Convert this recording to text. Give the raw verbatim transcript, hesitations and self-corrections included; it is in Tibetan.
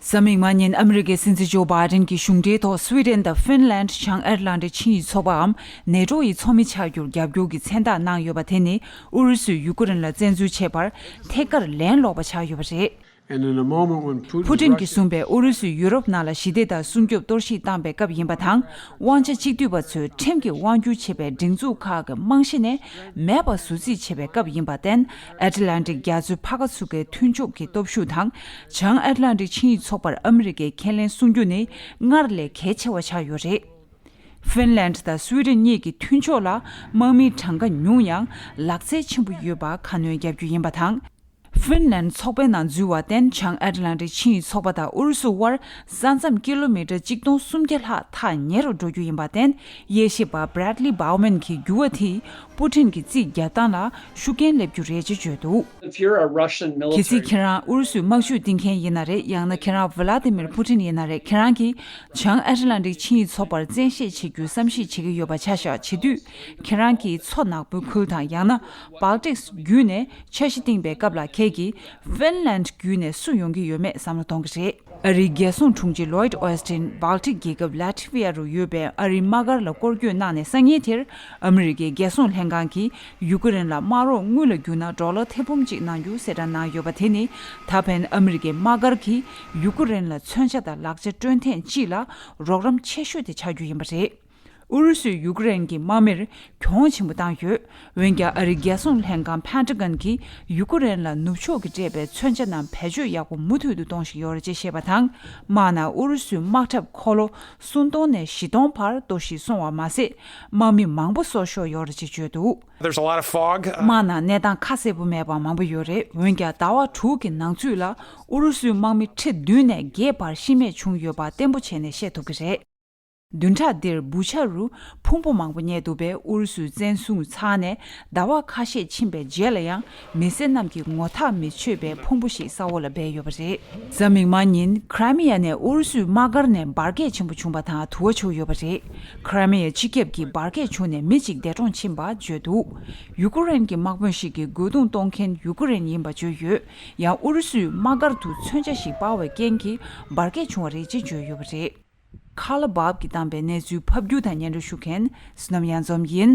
གཟའ་མིག་དམར་ཉིན་ཨ་མི་རི་ཀའི་སྲིད་འཛིན་ཇོ་བྷའི་ཌེན་གྱི་གཞུང་འབྲེལ་ཐོག་སུའེ་ཌེན་དང་ཧྥིན་ལན། བྱང་ཨེཊ་ལན་ཊིག་ཆིངས་ཡིག་ཚོགས་པའམ་ནེ་ཊོ་ཡི་ཚོགས་མི་ཆགས་རྒྱུར་རྒྱབ་སྐྱོར་གྱི་མཚན་རྟགས་གནང་ཡོད་པ་དེ་ནི་ཨུ་རུ་སུས་ཡུ་ཀེ་རེན་ལ་བཙན་འཛུལ་བྱས་པར་ཐད་ཀར་ལན་སློག་པ་ཆགས་ཡོད་པ་རེད། And in a moment when Putin ཕུ་ཊིན་གྱིས་གསུངས་པའི་ཨུ་རུ་སུས་ཡུ་རོབ་ནང་ལ་ཞི་བདེ་དང་སྲུང་སྐྱོབ་གཏོར་བཤིག་བཏང་པའི་སྐབས་ཡིན་པ་དང་། དབང་ཆ་གཅིག་སྡུད་པ་ཚོས་ཁྲིམས་ཀྱིས་དབང་སྒྱུར་བྱེད་པའི་སྒྲིག་འཛུགས་ཁག་གི་རྨང་གཞི་ནས་མེད་པ་བཟོ་རྩིས་བྱེད་པའི་སྐབས་ཡིན་པར་བརྟེན། ཨེཊ་ལན་ཊིག་རྒྱ་མཚོའི་ཕར་ཁ་ཚུགས་ཀའི་མཐུན་ཕྱོགས་ཀྱི་སྟོབས་ཤུགས་དང་། བྱང་ཨེཊ་ལན་ཊིག་ཆིངས་ཡིག་ཚོགས་པར་ཨ་མི་རི་ཀས་ཁས་ལེན་གསུང་རྒྱུ་ནི་སྔར་ལས་གལ་ཆེ་བ་ཆགས་ཡོད་རེད། ཧྥིན་ལན་དང་སུའེ་ཌེན་གཉིས་ཀྱི་མཐུན་ཕྱོགས་ལ་དམག་མིའི་གྲངས་ཀ་ཉུང་ཡང་ལག་རྩལ་ཆེན་པོ་ཡོད་པ་ཁ་སྣོན་བརྒྱབ་རྒྱུ་ཡིན་པ་དང་། ཧྥིན་ལན་ཚོགས་པའི་ནང་འཛུལ་བར་བརྟེན། བྱང་ཨེཊ་ལན་ཊིག་ཆིངས་ཡིག་ཚོགས་པ་དང་ཨུ་རུ་སུ་དབར་ས་མཚམས་ཀི་ལོ་མི་ཊར་གཅིག་སྟོང་སུམ་བརྒྱ་ལྷག་ཐག་ཉེ་རུ་འགྲོ་རྒྱུ་ཡིན་པར་བརྟེན། དབྱེ་ཞིབ་པ་Bradley Bauman གྱིས་འགྱུར་བ་དེས་པུ་ཊིན་གྱི་རྩིས་རྒྱག་སྟངས་ལ་ཤུགས་རྐྱེན་སླེབས་རྒྱུ་རེད་ཅེས་བརྗོད་འདུག། If you're a Russian གལ་སྲིད་military ཁྱེད་རང་ཨུ་རུ་སུའི་དམག་ཇུས་བཏིང་མཁན་ཡིན་ན་རེད། ཡང་ན་ཁྱེད་རང་Vladimir Putin ཡིན་ན་རེད། ཁྱེད་རང་གིས་བྱང་ཨེཊ་ལན་ཊིག་ཆིངས་ཡིག་ཚོགས་པར་བཙན་ཤེད་བྱེད་རྒྱུའི་བསམ་གཞིག་བྱེད་ཀྱི་ཡོད་པ་ཆ་བཞག་བྱེད་དུས། ཁྱེད་རང་གིས་མཚོ་ནག་པོའི་ཁུལ་དང་ཡང་ན་Baltics བརྒྱུད་ནས་འཆར་གཞི་བཏིང་པའི་སྐབས་ལ་ཁྱེད་ཀྱིས་ཧྥིན་ལན་བརྒྱུད་ནས་སུ་ཡོང་གི་ཡོད་མེད་བསམ་བློ་གཏོང་གི་རེད། ཨ་རིའི་རྒྱལ་སྲུང་དྲུང་ཆེ་Lloyd Austin Baltic རྒྱལ་ཁབ་Latvia རུ་ཡོད་པའི་ཨ་རིའི་དམག་སྒར་ལ་སྐོར་སྐྱོད་གནང་ནས་སང་ཉིན་དེར་ཨ་མི་རི་ཀའི་རྒྱལ་སྲུང་ལྷན་ཁང་གིས་ཡུ་ཀེ་རེན་ལ་དམག་རོགས་དངུལ་ལ་བསྒྱུར་ན་ཌོ་ལར་ཐེར་འབུམ་གཅིག་གནང་རྒྱུ་གསལ་བསྒྲགས་གནང་ཡོད་པ་དེ་ནི་ད་ཕན་ཨ་མི་རི་ཀའི་དམག་སྒར་གྱིས་ཡུ་ཀེ་རེན་ལ་མཚོན་ཆ་དང་ལག་ཆ་སྤྲོད་ཐེངས་གཅིག་ལ་རོགས་རམ་ཆེ་ཤོས་དེ་ཆགས་རྒྱུ་ཡིན་པ་རེད། ཨུ་རུ་སུས་ཡུ་ཀེ་རེན་གྱི་དམག་མིར་གྱོང་ཆེན་པོ་བཏང་ཡོད། འོན་ཀྱང་ཨ་རིའི་རྒྱལ་སྲུང་ལྷན་ཁང་Pentagon གྱིས་ཡུ་ཀེ་རེན་ལ་ནུབ་ཕྱོགས་ཀྱིས་སྤྲད་པའི་མཚོན་ཆ་རྣམས་བེད་སྤྱོད་ཡག་པོ་མུ་མཐུད་དུ་གཏོང་བཞིན་ཡོད་རེད་ཅེས་བཤད་པ་དང་། དམག་ནང་ཨུ་རུ་སུའི་དམག་འཁྲབ་འཁོར་ལོ་སུམ་སྟོང་ནས་བཞི་སྟོང་བར་གཏོར་བཤིག་སོང་བ་མ་ཟད། དམག་མི་མང་པོ་སྲོག་ཤོར་ཡོད་རེད་ཅེས་བརྗོད་འདུག། There's a lot of fog. དམག་ནང་གནས་སྟངས་ཁ་གསལ་པོ་མེད་པ་མང་པོ་ཡོད་རེད། འོན་ཀྱང་ཟླ་བ་དྲུག་གི་ནང་ཚུད་ལ་ཨུ་རུ་སུའི་དམག་མི་ཁྲི་བདུན་ནས་བརྒྱད་བར་ཤི་རྨས་བྱུང་ཡོད་པ་བརྟན་པོ་བྱས་ནས་བཤད་ཐུབ་ཀྱི་རེད། བདུན་ཕྲག་འདིར་བུ་ཆ་རུ་ཕུང་པོ་མང་པོ་རྙེད་འདུག་པས། ཨུ་རུ་སུས་བཙན་བཟུང་ཚར་ནས་ཟླ་བ་ཁ་ཤས་ཕྱིན་པའི་རྗེས་ལ་ཡང་མི་སེར་རྣམས་ཀྱིས་ངོ་ཐག་མི་ཆོད་པའི་ཕུང་པོ་ཞིག་ས་འོག་ལ་སྦས་ཡོད་པ་རེད། གཟའ་མིག་དམར་ཉིན་ཁྲ་མི་ཡ་ནས་ཨུ་རུ་སུའི་དམག་སྒར་ནས་འབར་གས་ཆེན་པོ་བྱུང་བ་དང་དུ་བ་འཕྱུར་ཡོད་པ་རེད། ཁྲ་མི་ཡའི་སྤྱི་ཁྱབ་ཀྱིས་འབར་གས་བྱུང་ནས་མི་གཅིག་འདས་གྲོངས་ཕྱིན་པ་བརྗོད་འདུག། ཡུ་ཀེ་རེན་གྱི་དམག་དཔོན་ཞིག་གིས་རྒོལ་རྡུང་གཏོང་མཁན་ཡུ་ཀེ་རེན་ཡིན་པ་བརྗོད་ཡོད། ཡང་ཨུ་རུ་སུའི་དམག་སྒར་དུ་མཚོན་ཆ་ཞིག་སྤར་བའི་རྐྱེན་གྱིས་འབར་གས་བྱུང་བ་རེད་ཅེས་བརྗོད་ཡོད་པ་རེད། ཁ་ལ་བབ་ཀྱིས་བཏང་པའི་གནས་ཚུལ་ཕབ་སྒྱུར་དང་སྙན་སྒྲོན་ཞུ་མཁན་བསོད་ནམས་གཡང་འཛོམས་ཡིན།